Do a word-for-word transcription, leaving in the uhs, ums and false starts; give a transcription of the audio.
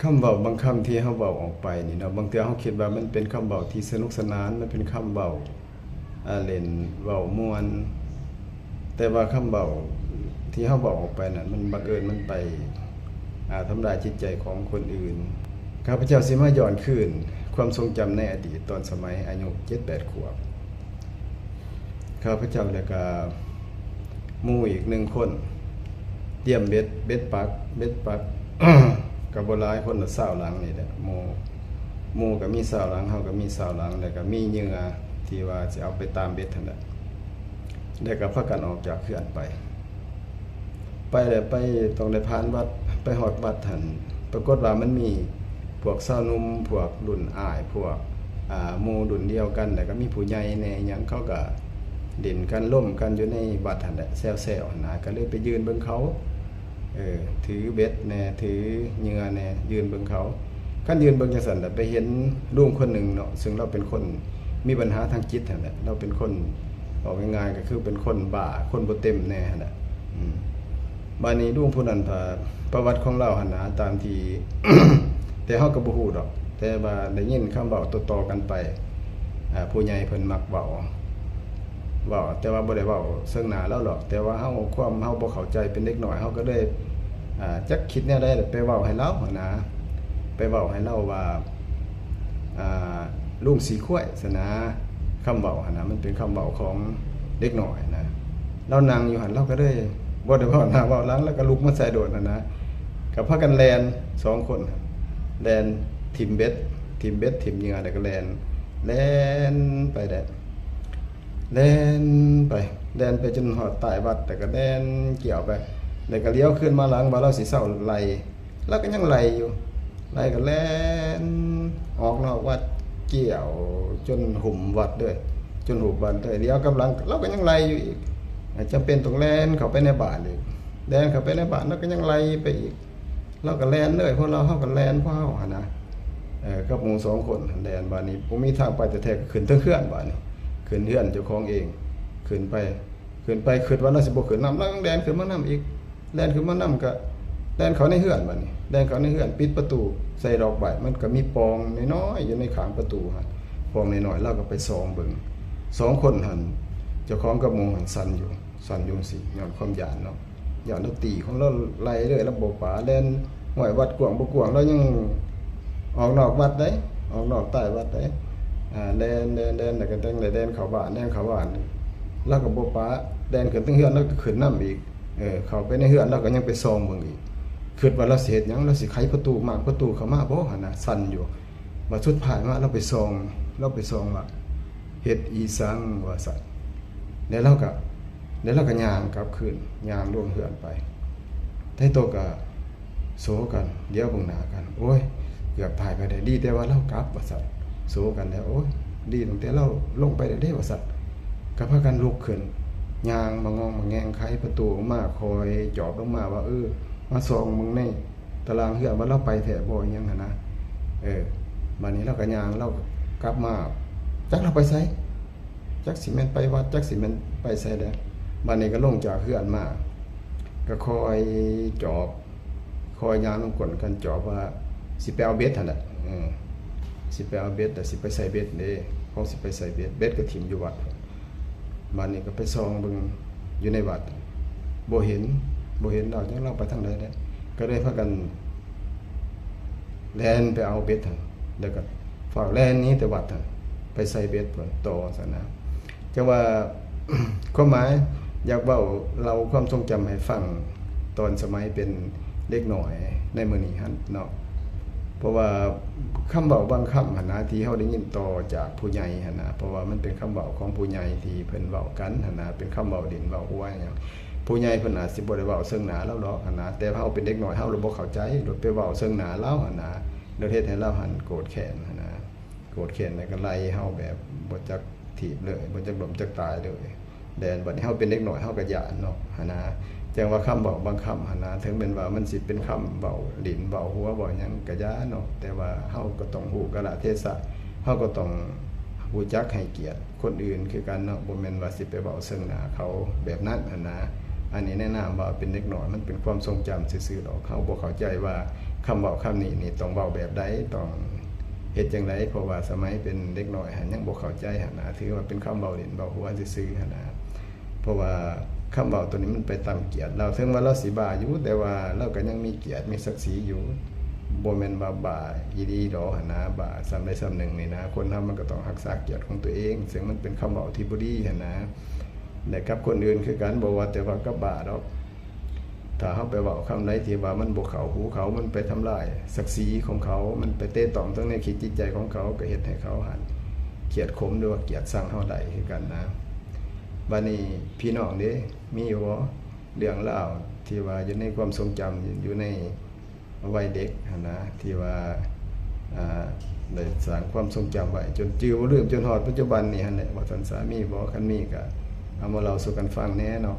คำเว้าบางคำที่เฮาเว้าออกไปนี่เนาะ บางเทื่อเฮาคิดว่ามันเป็นคำเว้าที่สนุกสนาน มันเป็นคำเว้า อ่า เล่นเว้าม่วน แต่ว่าคำเว้าที่เฮาเว้าออกไปนั้น มันบังเอิญมันไป อ่า ทำลายจิตใจของคนอื่น ข้าพเจ้าสิมาย้อนคืนความทรงจำในอดีตตอนสมัยอายุเจ็ดแปดขวบ ข้าพเจ้าแล้วก็หมู่อีกหนึ่งคน เตรียมเบ็ด เบ็ดปัก เบ็ดปัก ก็บ่หลายคนละซาวหลังนี่แหละ หมู่ หมู่ก็มีซาวหลัง เฮาก็มีซาวหลัง แล้วก็มีเหยื่อที่ว่าสิเอาไปตามเบ็ดหั้นแหละ แล้วก็พากันออกจากเฮือนไป ไปแล้วไป ต้องได้ผ่านวัด ไปฮอดวัดหั้น ปรากฏว่ามันมีพวกชาวหนุ่ม พวกรุ่นอ้าย พวก อ่า หมู่รุ่นเดียวกัน แล้วก็มีผู้ใหญ่แหน่อิหยัง เขาก็เล่นกัน ลมกันอยู่ในวัดหั้นแหละ แซวๆ หั้นนะ ก็เลยไปยืนเบิ่งเขา เออ ถือเบ็ดแหน่ ถือเหยื่อแหน่ ยืนเบิ่งเขา คันยืนเบิ่งจั่งซั้นน่ะ ไปเห็นลุงคนหนึ่งเนาะ ซึ่งลาวเป็นคนมีปัญหาทางจิตหั้นแหละ ลาวเป็นคน เว้าง่ายๆ ก็คือเป็นคนบ้า คนบ่เต็มแหน่หั้นแหละ อืม บาดนี้ลุงผู้นั้นพา ประวัติของลาวหั้นนะ ตามที่ แต่เฮาก็บ่ฮู้ดอก แต่ว่าได้ยินคำเว้าต่อๆ กันไป อ่า ผู้ใหญ่เพิ่นมักเว้า เว้า แต่ว่าบ่ได้เว้าเชิงหน้าลาวหรอก แต่ว่าเฮา ความเฮาบ่เข้าใจ เป็นเด็กน้อย เฮาก็เลย อ่า จักคิดแนวใดล่ะ ไปเว้าให้ลาวหั้นนะ ไปเว้าให้ลาวว่า อ่า ลุงสีข้วย ซั่นนะ คำเว้าหั้นนะ มันเป็นคำเว้าของเด็กน้อยนะ ลาวนั่งอยู่หั้น ลาวก็เลยบ่ได้เว้าหน้าเว้าหลัง ลาวก็ลุกมาใส่โดดหั้นนะ ก็พากันแล่นสองคน แล่นถิ่มเบ็ด ถิ่มเบ็ด ถิ่มเหยื่อ แล้วก็แล่น แล่นไปแหละ แล่นไป แล่นไปจนฮอดท้ายวัด แล้วก็แล่นเกี่ยวไป แล้วก็เลี้ยวคืนมาหลังว่าลาวสิเซาไล่ ลาวก็ยังไล่อยู่ ไล่ก็แล่นออกนอกวัด เกี่ยวจนหุบวัดเลย จนหุบวัดเลย เลี้ยวกลับหลัง ลาวก็ยังไล่อยู่อีก จำเป็นต้องแล่นเข้าไปในบ้านอีก แล่นเข้าไปในบ้าน ลาวก็ยังไล่ไปอีก ลาวก็แล่นเลย พวกลาว เฮาก็แล่น พวกเฮาหั้นนะ เออ กับหมู่สองคนแล่น บาดนี้บ่มีทางไปแท้ๆ ก็ขึ้นเทิงเฮือน บาดนี้ ขึ้นเฮือนเจ้าของเอง ขึ้นไป ขึ้นไป คิดว่าลาวสิบ่ขึ้นนำ ลาวยังแล่นขึ้นมานำอีก แล่นขึ้นมานำก็แล่นเข้าในเฮือน บาดนี้ แล่นเข้าในเฮือน ปิดประตูใส่ดอกไม้ มันก็มีป่องน้อยๆ อยู่ในข้างประตูหั้น ป่องน้อยๆ ลาวก็ไปส่องเบิ่ง สองคนหั้น เจ้าของกับหมู่หั้นสั่นอยู่ สั่นอยู่จั่งซี้ ย้อนความย้านเนาะ ย้านลาวตีของลาวไล่เลย ลาวบ่ปา แล่น ห้วยวัดกว้างบ่กว้าง ลาวยังออกนอกวัดเด้ ออกนอกท้ายวัดเด้ อ่า แล่น แล่น แล่น แล้วก็จั่งได้แล่นเข้าบ้าน แล่นเข้าบ้าน ลาวก็บ่ปา แล่นขึ้นเทิงเฮือน ลาวก็ขึ้นนำอีก เออ เข้าไปในเฮือน ลาวก็ยังไปส่องเบิ่งอีก คิดว่าลาวสิเฮ็ดหยัง ลาวสิไขประตู มากประตูเข้ามาบ่หั้นนะ สั่นอยู่ บัดสุดท้ายมาลาวไปส่อง ลาวไปส่องว่า เฮ็ดอีสัง ว่าซั่น แล้วลาวก็ แล้วลาวก็ย่างกลับคืน ย่างลงเฮือนไป ไทโตก็โซกัน เดี๋ยวเบิ่งหน้ากัน โอ้ย เกือบตายไปได้ ดีแต่ว่าลาวกลับ ว่าซั่น โซกันแล้ว โอ้ย ดีตั้งแต่ลาวลงไปแล้วเด้ ว่าซั่น ก็พากันลุกขึ้น ย่างมางองมาแงง ไขประตูออกมา ค่อยจอบลงมาว่า เออ มาส่องเบิ่งในตารางเฮือนว่าลาวไปแท้บ่ อิหยังหั้นนะ เออ บาดนี้ลาวก็ย่าง ลาวก็กลับมา จักลาวไปไส จักสิแม่นไปวัด จักสิแม่นไปไสแล้ว บาดนี้ก็ลงจากเฮือนมา ก็ค่อยจอบ ค่อยย่างลงก้นคันจอบว่าสิไปเอาเบ็ดหั้นแหละ เออ สิไปเอาเบ็ด แต่สิไปใส่เบ็ดเด้ ของสิไปใส่เบ็ด เบ็ดก็ถิ่มอยู่วัด บาดนี้ก็ไปส่องเบิ่งอยู่ในวัด บ่เห็น บ่เห็นลาว จักลาวไปทางใดแล้ว ก็เลยพากัน แล่นไปเอาเบ็ดหั้น แล้วก็ฟ้าวแล่นหนีแต่วัดหั้น ไปใส่เบ็ดพุ้นต่อซั่นนะ จั่งว่า ความหมายอยากเว้าเล่าความทรงจำให้ฟัง ตอนสมัยเป็นเด็กน้อยในมื้อนี้หั้นเนาะ เพราะว่าคำเว้าบางคำหั้นนะ ที่เฮาได้ยินต่อจากผู้ใหญ่หั้นนะ เพราะว่ามันเป็นคำเว้าของผู้ใหญ่ที่เพิ่นเว้ากันหั้นนะ เป็นคำเว้าเล่นเว้าหัวหยัง ผู้ใหญ่เพิ่นอาจสิบ่ได้เว้าเชิงหน้าลาวดอกหั้นนะ แต่เฮาเป็นเด็กน้อย เฮาเลยบ่เข้าใจ โลดไปเว้าเชิงหน้าลาวหั้นนะ โลดเฮ็ดให้ลาวหั้นโกรธแค้นหั้นนะ โกรธแค้นแล้วก็ไล่เฮาแบบบ่จักถีบเลย บ่จักล้มจักตายเลย แล่น บาดนี้เฮาเป็นเด็กน้อย เฮาก็ย้านเนาะหั้นนะ จั่งว่าคำเว้าบางคำหั้นนะ ถึงแม่นว่ามันสิเป็นคำเว้าเล่นเว้าหัวเว้าหยังก็อย่าเนาะ แต่ว่าเฮาก็ต้องฮู้กาลเทศะ เฮาก็ต้องฮู้จักให้เกียรติคนอื่นคือกันเนาะ บ่แม่นว่าสิไปเว้าเชิงหน้าเขาแบบนั้นหั้นนะ อันนี้แนะนำว่าเป็นเด็กน้อย มันเป็นความทรงจำซื่อๆดอก เฮาบ่เข้าใจว่า คำเว้าคำนี้นี่ต้องเว้าแบบใด ต้องเฮ็ดจั่งใด เพราะว่าสมัยเป็นเด็กน้อยหั้นยังบ่เข้าใจหั้นนะ ถือว่าเป็นคำเว้าเล่นเว้าหัวซื่อๆหั้นนะ เพราะว่าคำเว้าตัวนี้มันไปต่ำเกียรติลาว ถึงว่าลาวสิบ้าอยู่ แต่ว่าลาวก็ยังมีเกียรติมีศักดิ์ศรีอยู่ บ่แม่นว่าบ้าอีหลีดอกหั้นนะ บ้าส่ำใดส่ำหนึ่งนี่นะ คนเฮามันก็ต้องรักษาเกียรติของตัวเอง ซึ่งมันเป็นคำเว้าที่บ่ดีหั้นนะ และกับคนอื่นคือกัน บ่ว่าแต่ว่ากับบ้าดอก ถ้าเฮาไปเว้าคำใดที่ว่ามันบ่เข้าหูเขา มันไปทำลายศักดิ์ศรีของเขา มันไปเตะต้องตรงในขีดจิตใจของเขา ก็เฮ็ดให้เขาหั้นเกลียดขมหรือว่าเกลียดชังเฮาได้คือกันนะ บัดนี้พี่น้องเด้ มีอยู่บ่ เรื่องราวที่ว่าอยู่ในความทรงจำ อยู่ในวัยเด็กหั้นนะ ที่ว่า อ่า ได้สร้างความทรงจำไว้ จนจื่อบ่ลืมจนฮอดปัจจุบันนี่หั้นแหละ ว่าซั่นซะ มีบ่ คันมีก็เอามาเล่าสู่กันฟังแหน่เนาะ